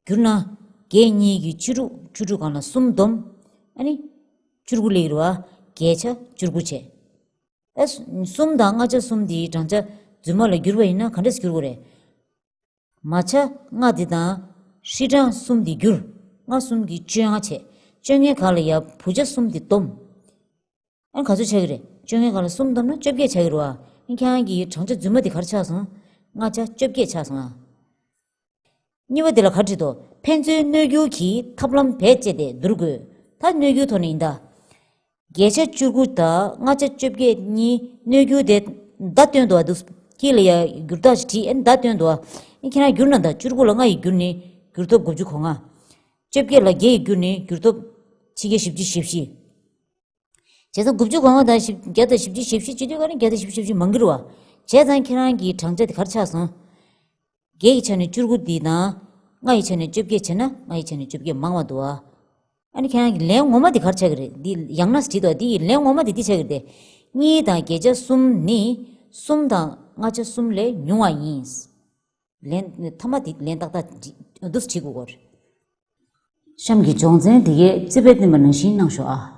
བསྒྱུར་ན། བརྒྱད་གཉིས་ཀྱི་བཅུ་དྲུག་བཅུ་དྲུག་གང་ལ་གསུམ་བསྡོམས། ཨ་ནི། བཅུ་དགུ་སླེབས་ཀྱི་རེད་བ། བརྒྱད་ཆ་བཅུ་དགུ་བྱས། ཨ། གསུམ་དང་ལྔ་ཆ་གསུམ་དེའི་བགྲང་བྱ་རྫུན་མ་ལ་བསྒྱུར་བ་ཡིན་ན་ག་འདྲས་བསྒྱུར་དགོས་རེད། མ་ཆ་ལྔ་འདི་དང་། ཧྲིལ་གྲངས་གསུམ་འདི་བསྒྱུར། ལྔ་གསུམ་གྱིས་བཅོ་ལྔ་བྱས། བཅོ་ལྔའི་སྒང་ལ་ཡ་བུ་ཆ་གསུམ་འདི་བསྡོམས། ཨ་ནི་ག་ཚོད་ཆགས་ཀྱི་རེད། བཅོ་ལྔའི་སྒང་ལ་གསུམ་བསྡོམས་ན་བཅོ་བརྒྱད་ཆགས་ཀྱི་རེད་བ། ཨ་ནི་ཁྱེད་རང་གི་བགྲང་བྱ་རྫུན་མ་འདི་ག་རེ་ཆགས་སོང་། ལྔ་ཆ་བཅོ་བརྒྱད་ཆགས་སོང་ཨ། གཉིས་པ་དེ་ལ་ག་རེ་བྲིས་འདུག་ཕན་ཚུན་གནོད་འགྱུར་གྱི་ཐབས་ལམ་བེད་སྤྱད་དེ་བསྡུར་དགོས། ད་གནོད་འགྱུར་ཐོག་ནས་ཡིན་ད། བརྒྱད་ཆ་བཅུ་དགུ་དང་ལྔ་ཆ་བཅོ་བརྒྱད་གཉིས་གནོད་འགྱུར་དེ་མདའ་སྟོན་འདུག་བ་འདུག་དཀྱིལ་ལ་ཡ་བསྒྱུར་རྟགས་ཤིག་བྲིས། ཨེ་མདའ་སྟོན་འདུག་བ། ཨེ་ཁྱེད་རང་བསྒྱུར་ན་ད་བཅུ་དགུ་ལ་ལྔ་ཡིས་བསྒྱུར་ནས་བསྒྱུར་ཐོབ་དགུ་བཅུ་གོ་ལྔ། བཅོ་བརྒྱད་ལ་བརྒྱད་ཡིས་བསྒྱུར་ནས་བསྒྱུར་ཐོབ་ཕྱེད་བརྒྱད་བཞི་བཅུ་ཞེ་བཞི། བྱས་ཙང་དགུ་བཅུ་གོ་ལྔ་དང་བཞི་བརྒྱ་དང་བཞི་བཅུ་ཞེ་བཞི་བྱེད་དུས་ག་ནས་བརྒྱ་དང་བཞི་བཅུ་ཞེ་བཞི་མང་གི་རེད་བ། བྱས་ཙང་ཁྱེད་རང་གི་བགྲང་བྱ་དེ་ག་རེ་ཆགས་སོང་། བརྒྱད་ཀྱི་ཆ་ནས་བཅུ་དགུ་འདི་དང་། ལྔ་ཡི་ཆ་ནས་བཅོ་བརྒྱད་བྱས་ན་ལྔ་ཡི་ཆ་ནས་བཅོ་བརྒྱད་མང་བ་འདུག་ཨ། ཨ་ནི་ཁྱེད་རང་གི་ལན་ངོ་མ་འདི་ག་རེ་ཆགས་ཀྱི་རེད། འདི་ཡང་ན་བྲིས་འདུག་འདི་ཡི་ལན་ངོ་མ་འདི་འདི་ཆགས་ཀྱི་རེད་དེ། གཉིས་དང་བརྒྱད་ཆ་གསུམ་ནི་གསུམ་དང་ལྔ་ཆ་གསུམ་ལས་ཉུང་བ་ཡིན། ལན་མཐའ་མ་འདི་ལན་ཏག་ཏག་འདུག་སེ་བྲིས་དགོས་ཀྱི་རེད། གཤམ་གྱི་སྦྱོང་ཚན་འདི་གའི་རྩིས་དཔེ་བསྟན་པ་ནང་བཞིན་གནང་ཤོག་ཨ།